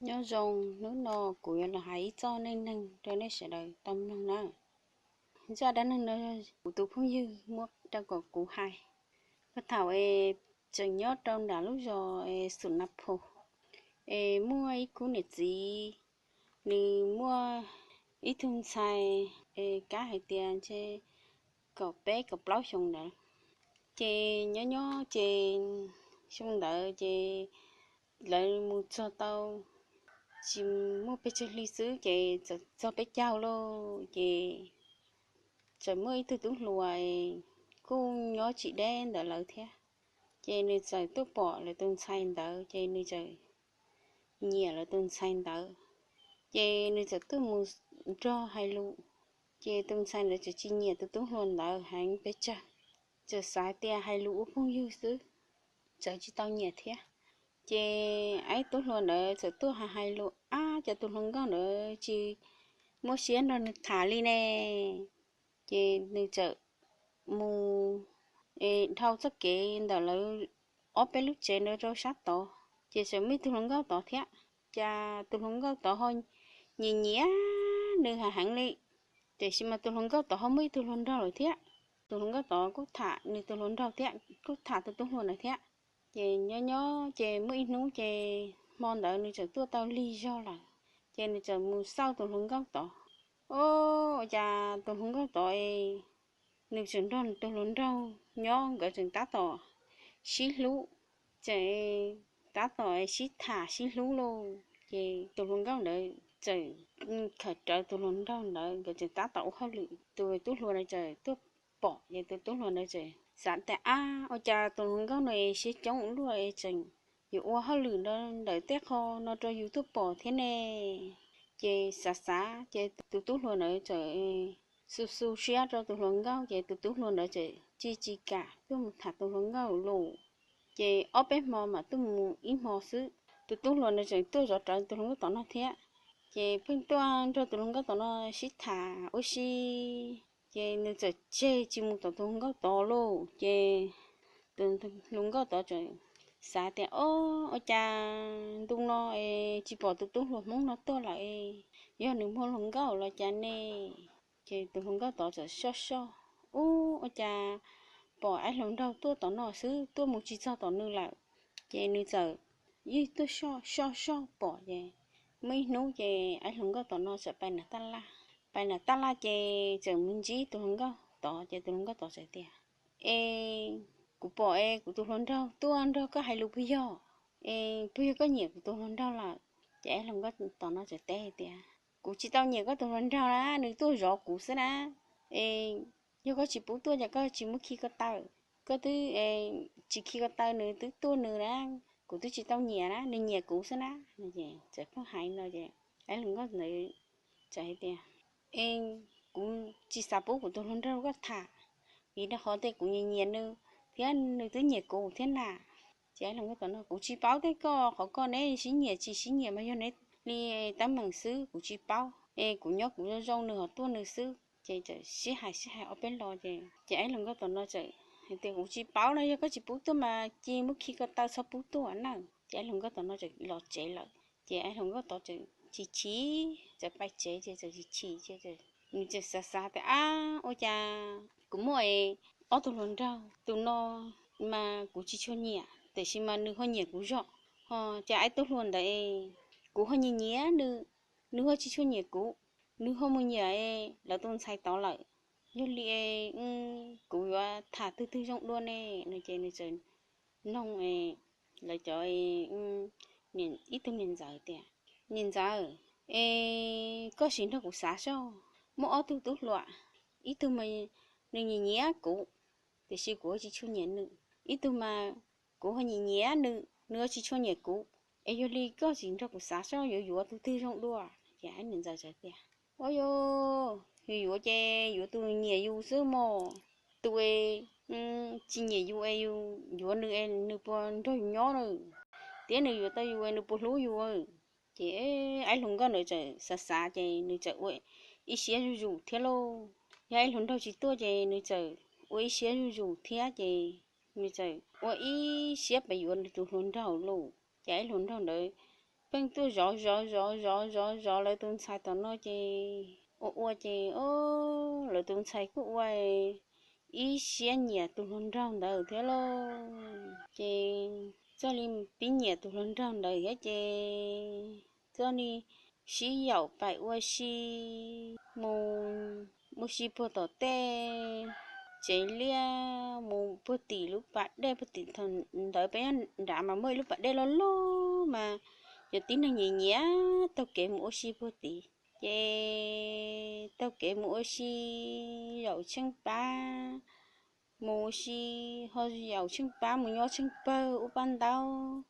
Nyob zoo, hnub no kuv yuav los hais ib txoj neej neeg rau nej sawv daws tau mloog na. Zaj dab neeg no kuv tus phooj ywg muab rau kom kuv hais. Puag thaum es tseem nyob rau nram lub zos es Xum Nas Phos, es muaj ib khub niam txiv, nws muaj ib tug ntxhais es kab hais tias ntshe kaum peb kaum plaub xyoo ntawd. Ces nyob nyob ces xyoo ntawd ces lawv mus txog tau tsis muaj pes tsawg hli xwb ces txawm txog peb caug lauj ces txawm muaj ib tug tub hluas kuj nyob tsis deb ntawm lawv thiab. Ces nws txawm tuaj pom lawv tus ntxhais ntawd ces nws txawm nyiam lawv tus ntxhais ntawd. Ces nws txawm tuaj mus nrog hais lus, ces tus ntxhais ntawd txawm tsis nyiam tus tub hluas ntawd heev pes tsawg, txawm xav tias hais lus ua phooj ywg xwb, txawm tsis tau nyiam thiab. Ces ib tub hluas ntawd txawm tuaj hais hais lus ab cov tus hluas nkauj ntawd tsis muaj siab nrog nws tham li ne. Ces nws txawm mus dhau txoj kev ntawm lawv ob peb lub tsev ntawd rau sab tod, ces txawm muaj ib tug hluas nkauj tod thiab. Cas tus hluas nkauj tod ho nyiam nyiam nws heev heev li, tiam sis mas tus hluas nkauj tod ho muaj ib tug hluas nraug lawm thiab. Tus hluas nkauj tod kuj tham nws tus hluas nraug thiab, kuj tham tus tub hluas ntawd thiab. Ces nyob nyob ces muaj ib hnub ces hmo ntawd nws txawm tuaj tau lig zog lawm, ces nws txawm mus xauj tus hluas nkauj tod. Ua cas tus hluas nkauj tod nws tseem nrog tus hluas nraug nyob, nkawd tseem tab tom sib hlub, tseem tab tom sib tham sib hlub lauj. Ces tus hluas nkauj ntawd txawm khawm rawv tus hluas nraug ntawd, nkawd tseem tab tom ua hauj lwm. Tus tub hluas ntawd txawm tuaj pom, ces tus tub hluas ntawd txawm xav tias ab, ua cas tus hluas nkauj no siab coob ua luaj, tseem yuav ua hauj lwm ntawm tej qho no rau yus tuaj pom thiab ne. Ces xav xav ces tus tub hluas ntawd txawm xu xu siab rau tus hluas nkauj, ces tus tub hluas ntawd txawm tsis tsis kam tuaj mus tham tus hluas nkauj lus. Ces ob peb hmo mam tuaj mus ib hmo xwb, tus tub hluas ntawd tseem tuaj zov rawv tus hluas nkauj tom no thiab. Ces pheej tuaj nrog tus hluas nkauj tom no sib tham ua si, ces nws txawm tseg tsis mus tom tus hluas nkauj tod lauj. Ces tus hluas nkauj tod txawm xav tias, o, ua cas ntu no es tsis pom tus tub hluas Hmoob no tuaj lawm, yog nws muaj hluas nkauj los cas ne? Ces tus hluas nkauj tod txawm soj soj, ub, ua cas pom ib hluas nraug tuaj tom no xwb, tuaj mus tsis txog tom nws lawm. Ces nws txawm yeej tuaj soj soj soj pom ces muaj ib hnub ces ib hluas nkauj tom no txawm pais nram taj laj. Pais nram taj laj ces txawm mus ntsib tus hluas nkauj tod, ces tus hluas nkauj tod txawm tias, es kuv pom es kuv tus hluas nraug tuaj nrog koj hais lus puas yog? Es puas yog koj nyiam kuv tus hluas nraug lawm? Ces ib hluas nkauj tom no txawm teb tias, kuv tsis tau nyiam koj tus hluas nraug na, nws tuaj zov kuv xwb na. Es yog koj tsis pub tuaj ces koj tsis muab khi ko taw. Koj twb tsis khi ko taw, nws twb tuaj nws na, kuv twb tsis tau nyiam na, nws nyiam kuv xwb na. Txawm pheej hais no ces ib hluas nkauj ntawd txawm hais tias, es kuv tsis xav pub kuv tus hluas nraug rau koj tham, vim rau qhov tias kuv nyiam nyiam nws thiab nws twb nyiam kuv thiab na. Ces ib hluas nkauj tom no, kuv tsis paub tej koj, qhov koj neb sib nyiam tsis sib nyiam mas yog neb li teeb meem xwb, kuv tsis paub. Es kuv nyob kuv zoo zoo, nws ho tuaj nws xwb. Ces txawm sib hais sib hais ob peb lo ces ces ib hluas nkauj tom no txawm hais tias, kuv tsis paub no, yog koj tsis pub tuaj mas cia muab khi ko taw txhob pub tuaj na. Ces ib hluas nkauj tom no txawm los tsev lawm. Ces ib hluas nkauj tod txawm chim chim, txawm pais tsev ces txawm chim chim ces nws txawm xav xav tias, ab, ua cas kuv muaj ob tug hluas nraug, tus no mas kuv tsis tshua nyiam tiam sis mas nws ho nyiam kuv zog, ho cas ib tug hluas ntawd kuv ho nyiam nyiam nws, nws ho tsis tshua nyiam kuv, nws ho mus nyiam lawv tus ntxhais tod lawm. Yog li kuv yuav tham twg twg zoo dua ne? No ces nws txawm noog lawv cov ib tug niam ntxawm tias, niam ntxawm, es koj sim nrog kuv xav soj, muaj ob tug tub hluas, ib tug mas nws nyiam nyiam kuv, tiam sis kuv tsis tshua nyiam nws, ib tug mas kuv ho nyiam nyiam nws, nws tsis tshua nyiam kuv. Es yog li koj sim nrog kuv xav soj yuav yuav tus twg zoo dua. Ces ib niam ntxawm txawm tias, ua, yuav yuav ces yuav tus nyiam yus xwb mog. Tus tsis nyiam yus es yus yuav nws es nws puas nrog yus nyob na? Thiab nws yuav tau yus es nws puas hlub yus? Ces ib hluas nkauj ntawd txawm xav xav ces nws txawm ua ib siab zuj zus thiab lauj. Yog ib hluas nraug tsis tuaj ces nws txawm ua ib siab zuj zus thiab ces nws txawm ua ib siab pes yuav nws tus hluas nraug lauj. Ces ib hluas nraug ntawd pheej tuaj zov zov zov zov zov zov lawv tus ntxhais tom no ces ua ua ces o, lawv tus ntxhais kuj ua ib siab nyiam tus hluas nraug ntawd thiab lauj. Ces txoj li pib nyiam tus hluas nraug ntawd thiab ces txoj li sib yaum pais ua si, mus ua si puag tom tej tsev liaj, mus puag tim lub pas dej, puag tim thaum ntawd peb nyob nrad mas muaj ib lub pas dej loj loj mas cov tib neeg nyiam nyiam taug kev mus ua si puag tid. Ces taug kev mus ua si, yaum tsheej pab, mus ua si, ho yaum tsheej pab mus nyob tsheej pawg ua paj ntaub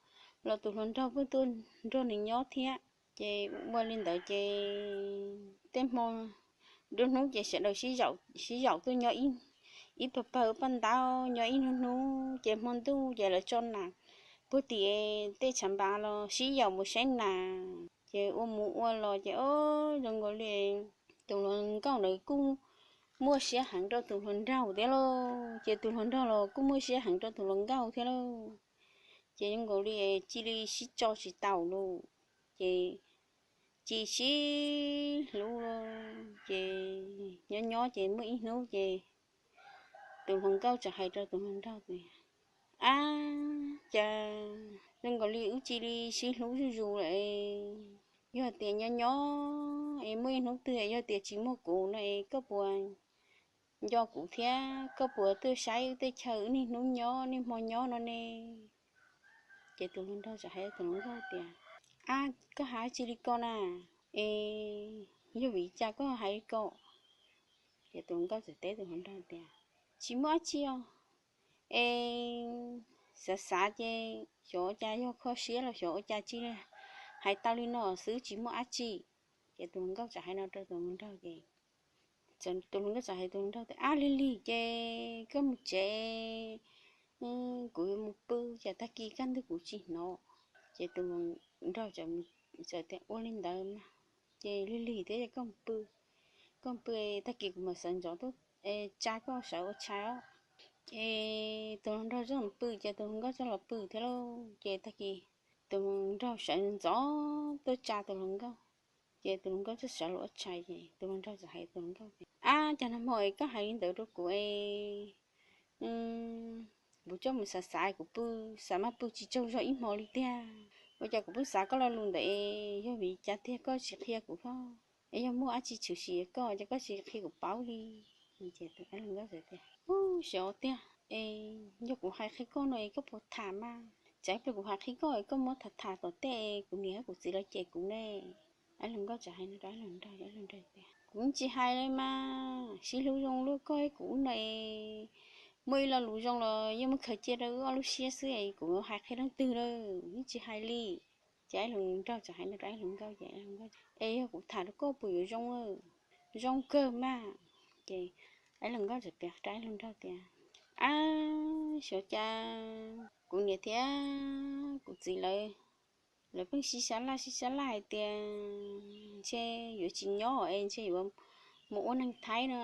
los tus hluas nraug pheej tuaj nrog nws nyob thiab. Ces ua li ntawd ces tej hmo nruab hnub ces sawv daws sib yaum tuaj nyob ib pawg pawg ua paj ntaub nyob ib hnub hnub ces hmo ntuj ces lawv tso nas puag tim tej tshav npas los sib yaum mus saib nas. Ces ua mus ua los ces o, zoo nkaus li tus hluas nkauj ntawd kuj muaj siab heev rau tus hluas nraug thiab lauj. Ces tus hluas nraug los kuj muaj siab heev rau tus hluas nkauj thiab lauj. Ces zoo nkaus li cia li sib tso tsis taus lauj. Ces cia li sib hlub lauj. Ces nyob nyob ces muaj ib hnub ces tus hluas nkauj txawm hais rau tus hluas nraug tias, Ab, cas zoo nkaus li wb cia li sib hlub zuj zus lawm. Yog tias nyob nyob es muaj ib hnub twg yog tias tsis muaj kuv no es koj puas nco kuv thiab koj puas tuaj saib wb tej chaw wb niaj hnub nyob niaj hmo nyob no ne? Ces tus hluas nraug txawm hais rau tus hluas nkauj tias, Ab, koj hais tsis li ko na, es yog vim li cas koj hais li ko? Ces tus hluas nkauj txawm teb tus hluas nraug tias, Tsis muaj dab tsi os, es xav xav ces xyov ua cas yog kho siab los xyov ua cas tsis hais tau li no xwb, tsis muaj dab tsi. Ces tus hluas nkauj txawm hais no rau tus hluas nraug ces tus hluas nkauj txawm hais tus hluas nraug tias, Ab, lig lig ces koj mus tsev, kuv yuav mus pw, ces tag kis kaj ntug kuv tsis hnov. Ces tus hluas nraug txawm tias, Ua li ntawd mas, ces lig lig thiab ces koj mus pw, koj mus pw, tag kis kuv mam sawv ntxov tuaj tsa koj sawv ua tshais os. Ces tus hluas nraug txawm mus pw ces tus hluas nkauj txawm los pw thiab lauj. Ces tag kis tus hluas nraug sawv ntxov tuaj tsa tus hluas nkauj, ces tus hluas nkauj txawm sawv los ua tshais ces tus hluas nraug txawm hais tus hluas nkauj tias, Ab, cas nag hmo es koj hais li ntawd rau kuv es kuv coj mus xav xav kuv pw, xav mas pw tsis tsaug zog ib hmo li tiag. Ua cas kuv pheej xav koj lo lus ntawd es yog vim li cas tiag koj tsis qhia kuv hlo? Es yog muaj dab tsi tshwm sim koj ces koj tsis qhia kuv paub li? Ces tus hluas nkauj tias, Ub, xyov tiag, es yog kuv hais qhia koj no es koj puas tham mas? Tsam ib pliag kuv hais qhia koj es koj muab tham tham tom tej kuv niam thiab kuv txiv lawv cem kuv ne. Ab, hluas nkauj txawm hais no rau ab hluas nraug, ab hluas nraug tias, Kuv tsis hais li mas, sib hlub zoo luaj koj thiab kuv no es muaj ib lo lus zoo los yeej muab khaws cia rau wb ob lub siab xwb es kuv hais qhia leej twg lawm, yeej tsis hais li. Ces ab hluas nraug txawm hais no rau ab hluas nkauj ces, Es yog kuv tham rau koj puas yuav zoo? Zoo kawg mas. Ces ab hluas nkauj txawm piav rau ab hluas nraug tias, Ab, xyov cas kuv niam thiab kuv txiv lawv, lawv pheej sib sab laj sib sab laj hais tias ntshe yuav tsis nyob es ntshe yuav mus ua neeg Thaib no.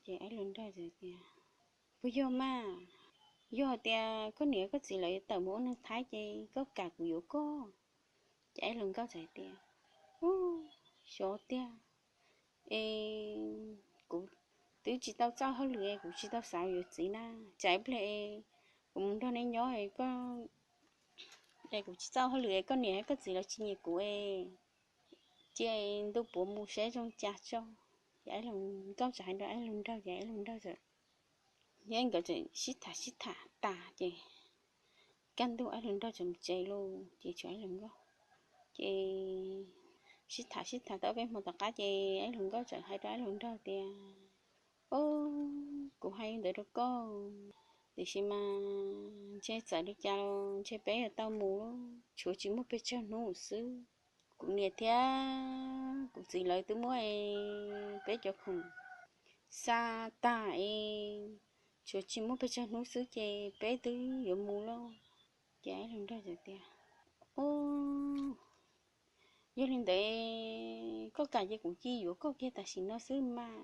Ces ab hluas nraug tias, Puas yog mas? Yog hais tias koj niam koj txiv lawv tawm mus ua neeg Thaib ces koj kam kuv yuav koj? Ces ab hluas nkauj txawm hais tias, Ub, xyov tiag, es kuv twb tsis tau txawj hauj lwm es kuv tsis tau xav yuav txiv na. Tsam ib pliag es kuv mus nrog neb nyob es kuv tsis txawj hauj lwm es koj niam thiab koj txiv lawv tsis nyiam kuv es cia ntuj puav mus saib zoo cas tso. Ces ab hluas nkauj txawm hais rau ab hluas nraug ces ab hluas nraug txawm, nkawd txawm sib tham sib tham tas ces kaj ntug ab hluas nraug txawm mus tsev lauj, ces tshuav ab hluas nkauj. Ces sib tham sib tham tau ob peb hmo tom qab ces ab hluas nkauj txawm hais rau ab hluas nraug tias, Ob, kuv hais li ntawd rau koj, tiam sis mas ntshe txawm li cas los ntshe peb yuav tau mus lauj, tshuav tsis muaj pes tsawg hnub xwb. Kuv niam thiab kuv txiv lawv twb muab peb cov khoom xa tag es tshuav tsis muaj pes tsawg hnub xwb ces peb twb yuav mus lauj. Ces ab hluas nraug tias, Ob, yog li ntawd koj kam ces kuv cia yuav koj kiag tam sim no xwb mas.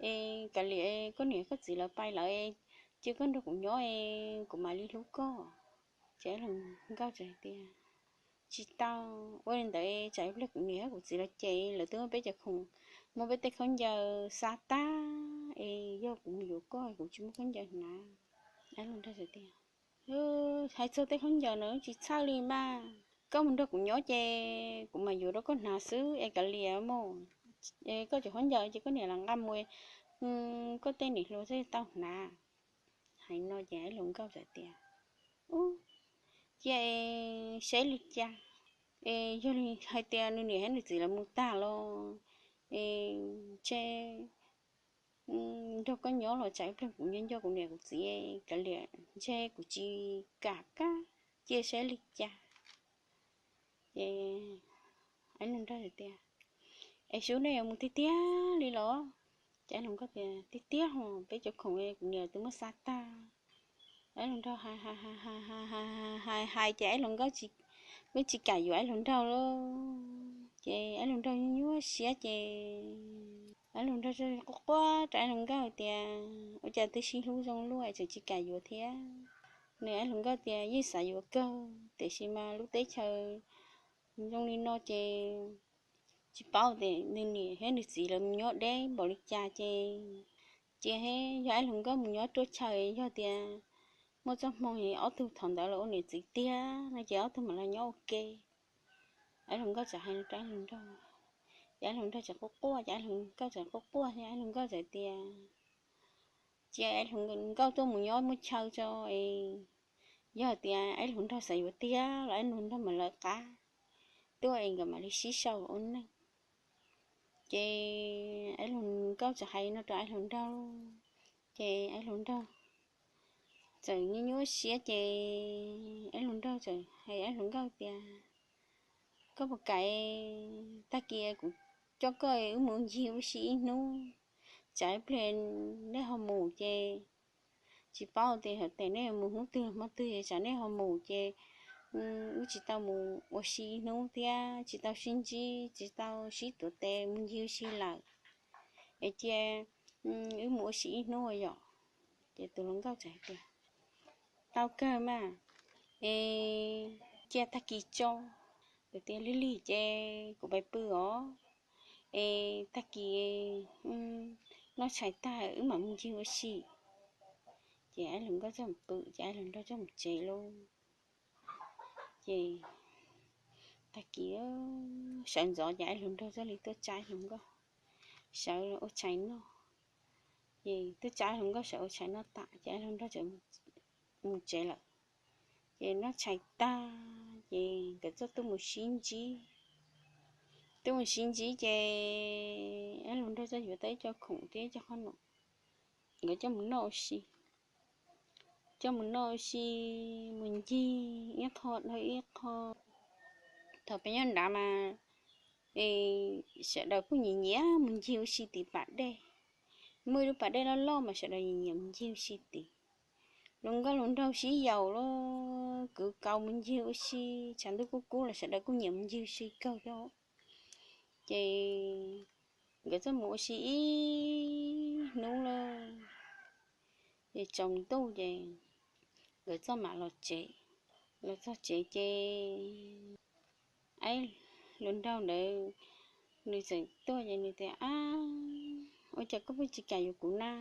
Es kav liam koj niam koj txiv lawv pais lawm, cia koj nrog kuv nyob es kuv mam li hlub koj. Ces ab hluas nkauj txawm hais tias, tsis tau. Ua li ntawd tsam ib pliag kuv niam kuv txiv los ces lawv twb muab peb cov khoom, muab peb tej khaub ncaws xa tag es yog kuv mus yuav koj kuv tsis muaj khaub ncaws hnav. Aib Hluas Nraug tias, hais txog tej khaub ncaws no tsis txhawj li mas, koj mus nrog kuv nyob ces kuv mam yuav rau koj hnav xwb es kav liam mus, koj cov khaub ncaws ces koj niam lam nqa mus, koj tej niam hluas thiaj tau hnav. Hais no ces Aib Hluas Nkauj txawm tias, cia saib li cas, es yog li hais tias nws niam thiab nws txiv lawv mus tag los es ntshe nrog koj nyob los tsam ib pliag kuv nco nco kuv niam kuv txiv kav liam ntshe kuv tsis kam kab, cia saib li cas. Ces Aib Hluas Nraug tias, es sub nej yuav mus tiag tiag li los? Ces Aib Hluas Nkauj tias, tiag tiag os, peb cov khoom kuv niam twb muab xa tag. Aib Hluas Nraug hais hais ces Aib Hluas Nkauj kuj tsis kam yuav Aib Hluas Nraug lauj. Ces Aib Hluas Nraug nyuaj nyuaj siab ces Aib Hluas Nraug quaj quaj rau Aib Hluas Nkauj tias, ua cas twb sib hlub zoo luaj tseem tsis kam yuav thiab. Nws Aib Hluas Nkauj tias yeej xav yuav kawg tiam sis mas lub teb chaws zoo li no ces tsis paub tias nws niam thiab nws txiv lawv mus nyob deb npaum li cas ces cia thiab yog Aib Hluas Nkauj mus nyob ruaj chaw, yog tias muaj txoj hmoo es ob tug thaum ntawd los ua niam txiv tiag no ces ob tug mam los nyob ua ke. Aib Hluas Nkauj txawm hais rau Aib Hluas Nraug, ces Aib Hluas Nraug txawm quaj quaj, ces Aib Hluas Nkauj txawm quaj quaj thiab Aib Hluas Nkauj txawm tias, cia Aib Hluas Nkauj tuaj mus nyob muaj chaw tso es yog tias Aib Hluas Nraug xav yuav tiag los Aib Hluas Nraug mam lawv qab tuaj es nkawd mam li sib sau ua neej. Ces Aib Hluas Nkauj txawm hais no rau Aib Hluas Nraug, ces Aib Hluas Nraug txawm nyuaj nyuaj siab ces Aib Hluas Nraug txawm hais Aib Hluas Nkauj tias, koj puas kam tag kis kuv coj koj wb mus ncig ua si ib hnub, tsam ib pliag nej ho mus ces tsis paub tias hais tias nej mus hnub twg hmo twg es tsam nej ho mus ces wb tsis tau mus ua si ib hnub thiab tsis tau sib ntsib tsis tau sib tuav tes mus ncig ua si lawm, es cia wb mus ua si ib hnub yom. Ces tus hluas nkauj txawm hais tias, tau kawg mas, es cia tag kis tso. Tias lig lig ces kuv pais pw os, es tag kis noj tshais tag wb mam mus ncig ua si. Ces Aib Hluas Nkauj txawm pw ces Aib Hluas Nraug txawm mus tsev lauj. Ces tag kis sawv ntxov ces Aib Hluas Nraug thiaj li tuaj tsa Aib Hluas Nkauj, sawv ua tshais noj. Ces tuaj tsa Aib Hluas Nkauj sawv ua tshais noj tas ces Aib Hluas Nraug txawm mus tsev lawm. Ces noj tshais tag ces nkawd txawj tuaj mus sib ntsib. Tuaj mus sib ntsib ces Aib Hluas Nraug txawm yuav tau ib co khoom thiab ib co qhob noom, nkawd coj mus noj ua si. Coj mus noj ua si, mus ncig ib qho dhau ib qho. Thaum peb nyob nrad mas sawv daws kuj nyiam nyiam mus ncig ua si tim pas dej. Muaj ib lub pas dej loj loj mas sawv daws nyiam nyiam mus ncig ua si tim. Hluas nkauj hluas nraug sib yaum los kwv kaus mus ncig ua si, tshav ntuj kub kub los sawv daws kuj nyiam mus ncig ua si kawg thiab. Ces nkawd txawj mus ua si ib hnub lauj, ces tsaus ntuj ces nkawd txawm mam los tsev. Los txog tsev ces Aib Hluas Nraug ntawd nws txawm tuaj ces nws tias, ab, ua cas koj pheej tsis kam yuav kuv na?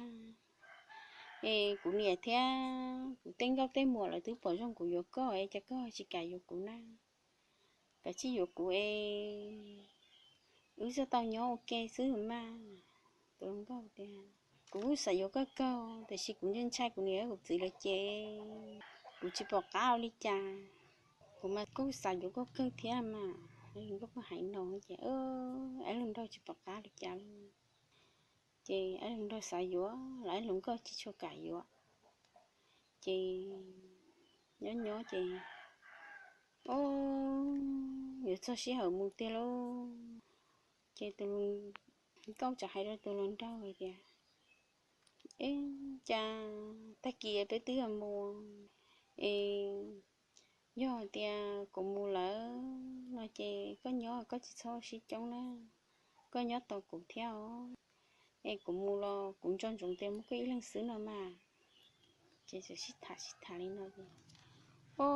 Es kuv niam thiab kuv tej nkauj tej muam lawv twb pom zoo kuv yuav koj es cas koj tsis kam yuav kuv na? Kav tsij yuav kuv es wb txhob tau nyob ua ke xwb mas. Tus hluas nkauj tias, kuv kuj xav yuav koj kawg tiam sis kuv ntshai ntshai kuv niam kuv txiv lawv ces kuv tsis pom qab ua li cas. Kuv mas kuj xav yuav koj kawg thiab mas. Aib Hluas Nraug kuj hais no ces Aib Hluas Nraug tsis pom qab li cas li. Ces Aib Hluas Nraug xav yuav los Aib Hluas Nkauj tsis tshua kam yuav. Ces nyob nyob ces, o, yuav txog sij hawm mus tiag lauj. Ces tus hluas nkauj txawm hais rau tus hluas nraug hais tias, eb, cas tag kis peb twb yog mus, es yog hais tias kuv mus lawm no ces koj nyob koj tsis txhob sib coob na, koj nyob tos kuv thiab os. Es kuv mus los kuv nco ntsoov tias muaj koj ib leeg xwb no mas. Ces txawm sib tham sib tham li no ces, o,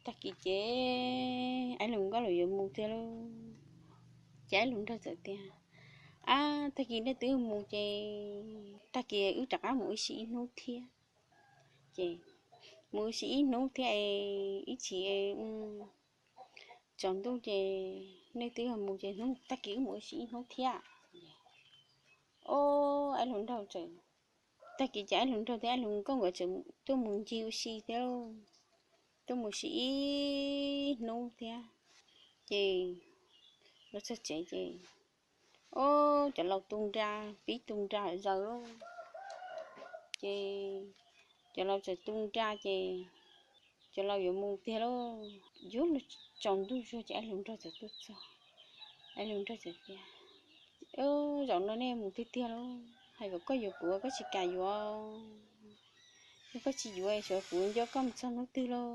Tag kis ces Aib Hluas Nkauj los yuav mus tiag lauj. Ces Aib Hluas Nraug txawm tias, Ab, tag kis nej twb mus ces tag kis wb rov qab mus ua si ib hnub thiab. Ces mus ua si ib hnub thiab es ib chim tsaus ntuj ces nej twb mus ces hnub tag kis wb mus ua si ib hnub thiab. Ob, Aib Hluas Nraug txawm, tag kis ces Aib Hluas Nraug thiab Aib Hluas Nkauj nkawd txawm tuaj mus ncig ua si thiab, tuaj mus si ib hnub thiab. Ces los txog tsev ces, ob, cov laus tu nra, pib tu nra zaws lauj. Ces cov laus txawm tu nra ces cov laus yuav mus tiag lauj. Yuav luag tsaus ntuj zuag ces Aib Hluas Nraug txawm tuaj txog. Aib Hluas Nraug txawm tias, Zaum no nej mus tiag tiag lauj, hais kom koj yuav kuv koj tsis kam yuav. Yog koj tsis yuav xyov kuv nco koj mus txog hnub twg lauj.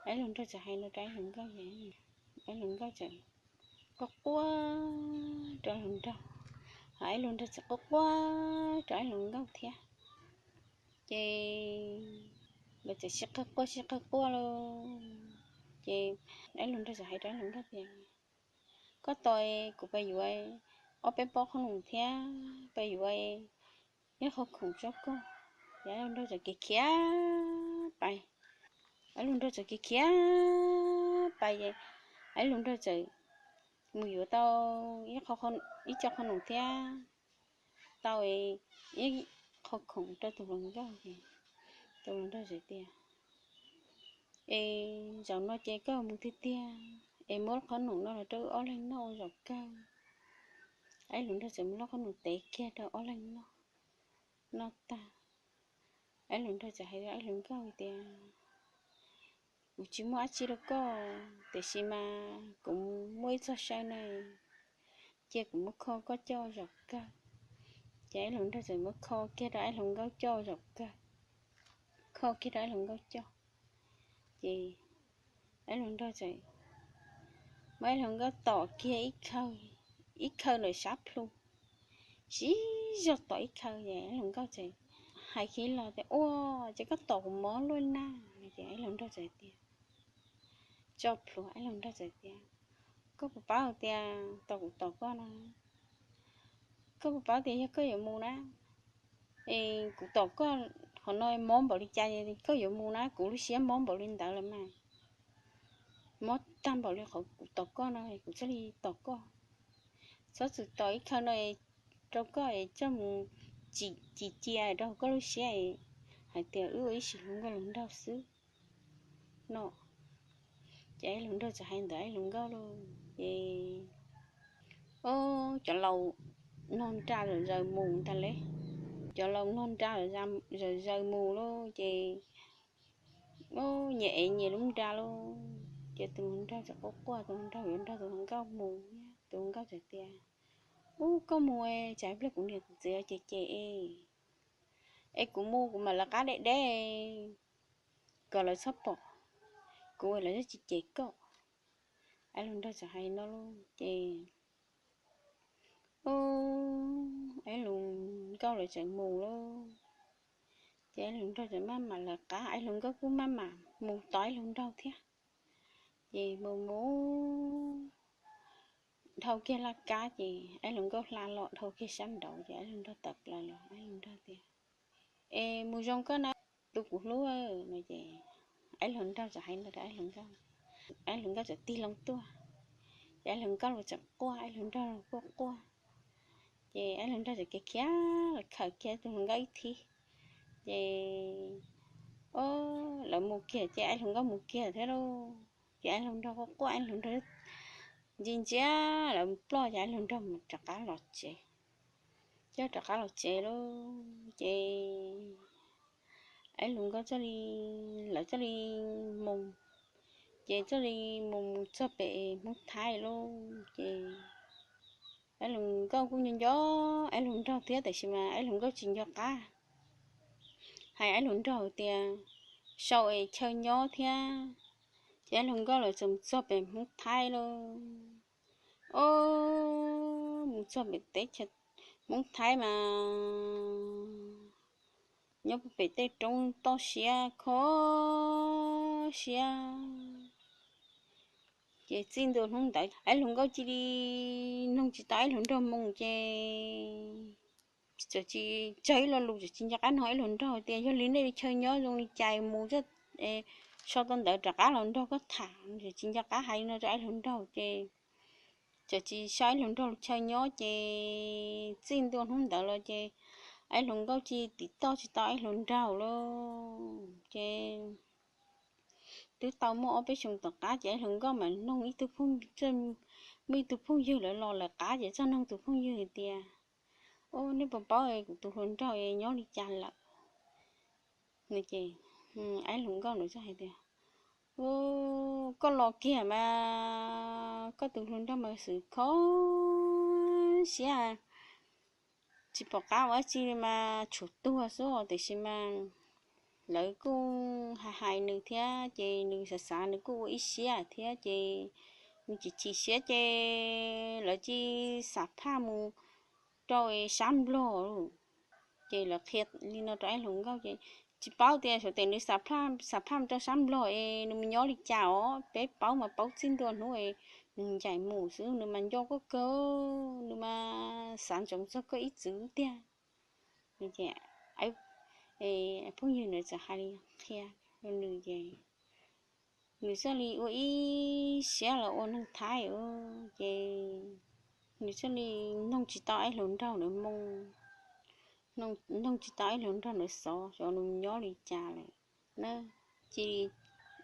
Aib Hluas Nraug txawm hais no rau Aib Hluas Nkauj, Aib Hluas Nkauj txawm quaj quaj rau Aib Hluas Nraug, ho Aib Hluas Nraug txawm quaj quaj rau Aib Hluas Nkauj thiab. Ces nkawd txawm sib qawg quaj sib qawg quaj lauj. Ces Aib Hluas Nraug txawm hais rau Aib Hluas Nkauj tias, Koj tos kuv pais yuav ob peb pob qhob noom thiab pais yuav ib qho khoom tso koj. Ces Aib Hluas Nraug txawm khiav khiav pais. Aib Hluas Nraug txawm khiav khiav pais ces Aib Hluas Nraug txawm mus yuav tau ib co qhob noom thiab tau ib qho khoom rau tus hluas nkauj. Tus hluas nraug txawm tias, Es zaum no ces koj mus tiag tiag es muab qhob noom no los rau wb ob leeg noj ua zaum kawg. Aib Hluas Nraug txawm muab lub qhob noom tev kiag rau ob leeg noj. Noj tag, Aib Hluas Nraug txawm hais rau Aib Hluas Nkauj tias, Kuv tsis muaj dab tsi rau koj, tiam sis mas kuv muaj ib txog saw na, cia kuv muab kho koj coj zaum kawg. Ces Aib Hluas Nraug txawm muab kho kiag rau Aib Hluas Nkauj coj zaum kawg. Kho kiag rau Aib Hluas Nkauj coj, ces Aib Hluas Nraug txawm muab Aib Hluas Nkauj tom kiag ib khawb, ib khawb ntawm sab plhu, sib zog tom ib khawb. Ces Aib Hluas Nkauj txawm hais kiag los tias, Ua, ces koj tom kuv mob luaj na. Ces Aib Hluas Nraug txawm tias, tso plhuav, Aib Hluas Nraug txawm tias, Koj puas paub tias tom kuv tom koj no, koj puas paub tias yog koj yuav mus na, es kuv tom koj qhov no mob npaum li cas, koj yuav mus na, kuv lub siab mob npaum li ntawd lawm mas, mob tag npaum li qhov kuv tom koj no kuv thiaj li tom koj. Txhob txwm tom ib khawb no rau koj es coj mus ci cia rau koj lub siab hais tias wb ua ib sim hluas nkauj hluas nraug xwb no. Ces Aib Hluas Nraug txawm hais ntawd Aib Hluas Nkauj lauj, ces, o, cov laus nrog nra zaws mus ntag lauj. Cov laus nrog nra zaws mus lauj, ces nyias ev nyias lub nra lauj. Ces tus hluas nraug txawm quaj quaj, tus hluas nraug yuav nrog tus hluas nkauj mus, tus hluas nkauj txawm tias, Ub, koj mus es tsam ib pliag kuv niam kuv txiv cem cem es, es kuv mus kuv mam lawv qab deb deb kom lawv txhob pom, kuv lawv tsis cem koj. Aib Hluas Nraug txawm hais no lauj, ces, o, Aib Hluas Nkauj lawv txawm mus lauj. Ces Aib Hluas Nraug txawm maj mam lawv qab, Aib Hluas Nkauj kuj maj mam mus tos Aib Hluas Nraug thiab. Ces mus mus dhau kiag laj kab ces Aib Hluas Nkauj hla los dhau kiag sab nraud ces Aib Hluas Nraug tawm plaws los Aib Hluas Nraug tias, Es mus zoo koj na, tus kuv hlub no. Ces Aib Hluas Nraug txawm hais no rau Aib Hluas Nkauj, Aib Hluas Nkauj txawm tig loo tuaj, ces Aib Hluas Nkauj los txawm quaj, Aib Hluas Nraug los quaj quaj. Ces Aib Hluas Nraug txawm khiav khiav los khawm kiag tus hluas nkauj ib thib. Ces, o, lawv mus kiag ces Aib Hluas Nkauj mus kiag thiab lauj. Ces Aib Hluas Nraug quaj quaj, Aib Hluas Nraug ntsia ntsia lawv ploj ces Aib Hluas Nraug mus rov qab los tsev. Coj rov qab los tsev lauj, ces Aib Hluas Nkauj thiaj li, lawv thiaj li mus, ces thiaj li mus mus txog pem Hmoob Thaib lauj. Ces Aib Hluas Nkauj kuj nco nco Aib Hluas Nraug thiab, tiam sis mas Aib Hluas Nkauj tsis nco qab hais Aib Hluas Nraug tias sau es chaw nyob thiab. Ces Aib Hluas Nkauj lawv txawm mus txog pem Hmoob Thaib lauj. O, mus txog pem teb chaws Hmoob Thaib mas nyob pem tej roob toj siab khov siab. Ces txij ntua hnub ntawd Aib Hluas Nkauj cia li noog tsis tau Aib Hluas Nraug moo ces txawm tsis tsawg ib lo lus, txawm tsis nco qab noog Aib Hluas Nraug tias yog li nej li chaw nyob zoo li cas mus so tau ntawd rov qab los nrog koj tham, txawm tsis nco qab hais li no rau Aib Hluas Nraug ces txawm tsis so Aib Hluas Nraug li chaw nyob ces txij ntua hnub ntawd los ces Aib Hluas Nkauj cia li tiv toj tsis tau Aib Hluas Nraug lawm ces twb tau muaj ob peb xyoos tom qab ces Aib Hluas Nkauj mas noog ib tug phooj, muaj ib tug phooj ywg lawv los lawv qab ces txog noog tus phooj ywg hais tias, Ub, nej puas paub kuv tus hluas nraug nyob li cas lawm? Aib Hluas Nkauj nws hais tias, Ub, koj los kiag mas koj tus hluas nraug mas xwm kho siab, tsis pom qab ua dab tsi li mas tshuav tuag xwb, tiam sis mas lawv kuj hais hais nws thiab ces nws xav xav nws kuj ua ib siab thiab ces nws chim chim siab ces lawv cia li xam phaj mus rau sab Nplog. Ces lawv qhia li no rau Aib Hluas Nkauj ces tsis paub tias suav tes nws xam phaj mus rau sab Nplog es nws mus nyob li cas os, peb paub mas paub txij ntua hnub es nws ncaim mus xwb, nws mas nco koj kawg, nws mas xav ntsoov txog koj ib txwm tiag. Phooj ywg nws txawm hais li qhia rau nws ces nws thiaj li ua ib siab los ua neeg Thaib ces nws thiaj li noog tsis tau Aib Hluas Nraug lawv moo, noog tsis tau Aib Hluas Nraug lawv xov xyov nws nyob li cas lawm na. Cia li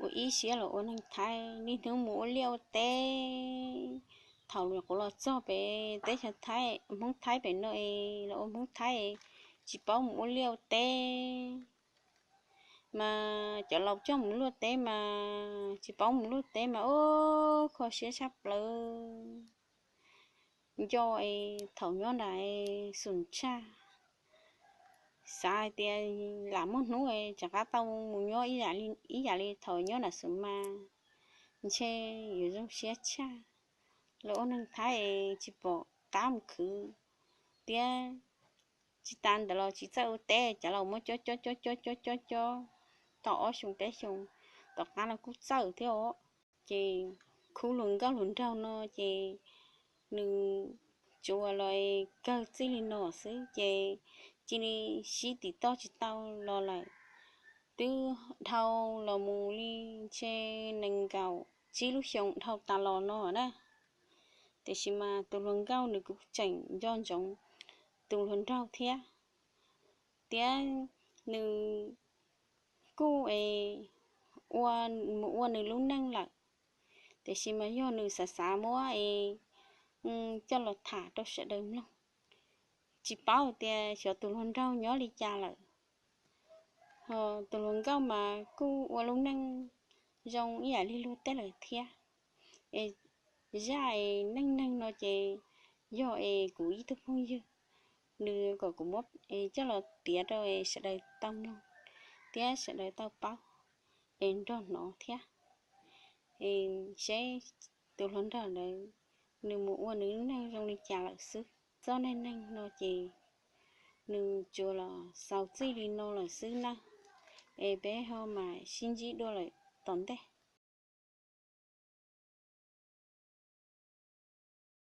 ua ib siab los ua neeg Thaib, niaj hnub mus ua liaj ua teb. Thaum lawv quav los txog pem teb chaws Thaib, Hmoob Thaib pem no es los ua Hmoob Thaib, tsis paub mus ua liaj ua teb mas cov laus coj mus luaj teb mas tsis paub mus luaj teb mas ub kho siab tshaj plaws. Nco es thaum nyob nram xum tshaj, xav hais tias lam muaj hnub es rov qab tau mus nyob ib yam li thaum nyob nram xum mas ntshe yuav zoo siab tshaj. Lawv ua neeg Thaib es tsis pom qab mus khwv thiab. Tsis tas ntawd los tsis txawj ua teb, cov laus muab cob cob cob cob cob cob cob tau ob xyoo peb xyoo, tom qab no kuj txawj thiab os. Ces khub hluas nkauj hluas nraug no ces nws tsuas los kawg txij li no xwb ces cia li sib tim toj tsis tau los lawm. Twb dhau los mus li ntshe nees nkaum tsib lub xyoo dhau tas los no na. Tiam sis mas tus hluas nkauj nws kuj tseem nco ntsoov tus hluas nraug thiab, thiab nws kuj es ua, mus ua nws lub neej lawm. Tiam sis mas yog nws xav xav muab es coj los tham rau sawv daws mloog, tsis paub tias xyov tus hluas nraug nyob li cas lawm. Tus hluas nkauj mas kuj ua lub neej zoo ib yam li luag tej lawm thiab. Es zaj es neej neeg no ces yog es kuv ib tug phooj ywg, nws kom kuv muab es coj los piav rau es sawv daws tau mloog thiab sawv daws tau paub es nrog hnov thiab. Es seb tus hluas nraug ntawd nws mus ua nws lub neej zoo li cas lawm xwb. Txoj neej neeg no ces nws tsuas los xaus txij li no lawm xwb na. Es peb ho mam sib ntsib dua lawm tom ntej.